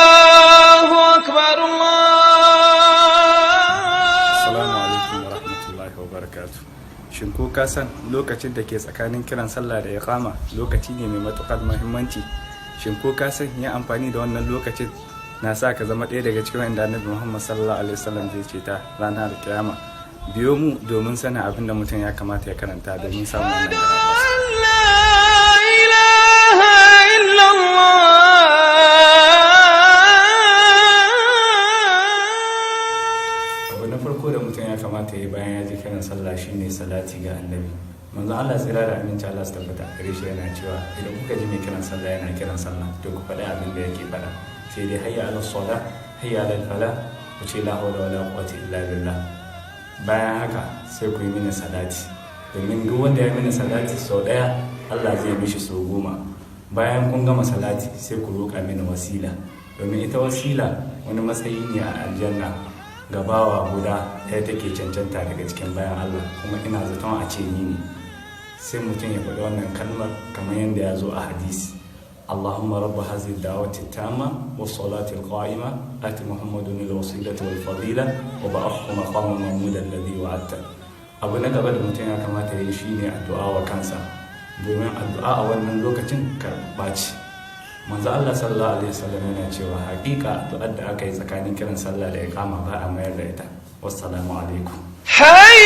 الله أكبر الله. Assalamu alaikum wa rahmatullahi wa barakatu. Shin ko ka san lokacin da ke tsakanin kiran sallah da iqama lokaci ne mai matukar muhimmanci? Shin ko ka san yin amfani da wannan lokacin na sa ka zama ɗaya daga cikin wanda Annabi Muhammad sallallahu alaihi wasallam zai ceta ranar kiyama? Biyo mu domin sanin abin da mutum ya kamata ya karanta domin samun wannan garabasa. أن لا إله إلا الله. Abu na farko da mutum ya kamata ya yi bayan ya ji kiran sallah shine salati ga Annabi. Manzo Allah tsira da aminci Allah su tabbata a gare shi yana cewa, idan kuka ji mai kiran sallah yana kiran sallah, to ku faɗi abin da yake faɗa, sai dai hayya ala sala, hayya ala fala, ku ce la hawla wala quwwata illa billah. Bayan haka sai ku yi mini salati, domin duk wanda ya mini salati sau ɗaya, Allah zai mishi sau 10. Bayan kun gama salati, sai ku roƙa mini wasila, domin ita wasila wani matsayi ne a aljanna ga bawa guda ɗaya take cancanta daga cikin bayan Allah, kuma ina zaton a ce ni ne. Sai mutum ya faɗi wannan kalmar kamar yadda ya zo a hadisi: اللهم رب هذه الدعوة التامة والصلاة القائمة، آت محمدا الوسيلة والفضيلة وابعثه مقاما محمودا الذي وعدته. Abu na gaba da mutum ya kamata ya yi shine addu'a wa kansa, domin addu'a a wannan lokacin karɓa ce. Manzo Allah sallallahu alaihi wasallam yana cewa, haƙiƙa addu'ar da aka yi tsakanin kiran sallah da iqama ba a mayar da ita. Wassalamu alaikum. حي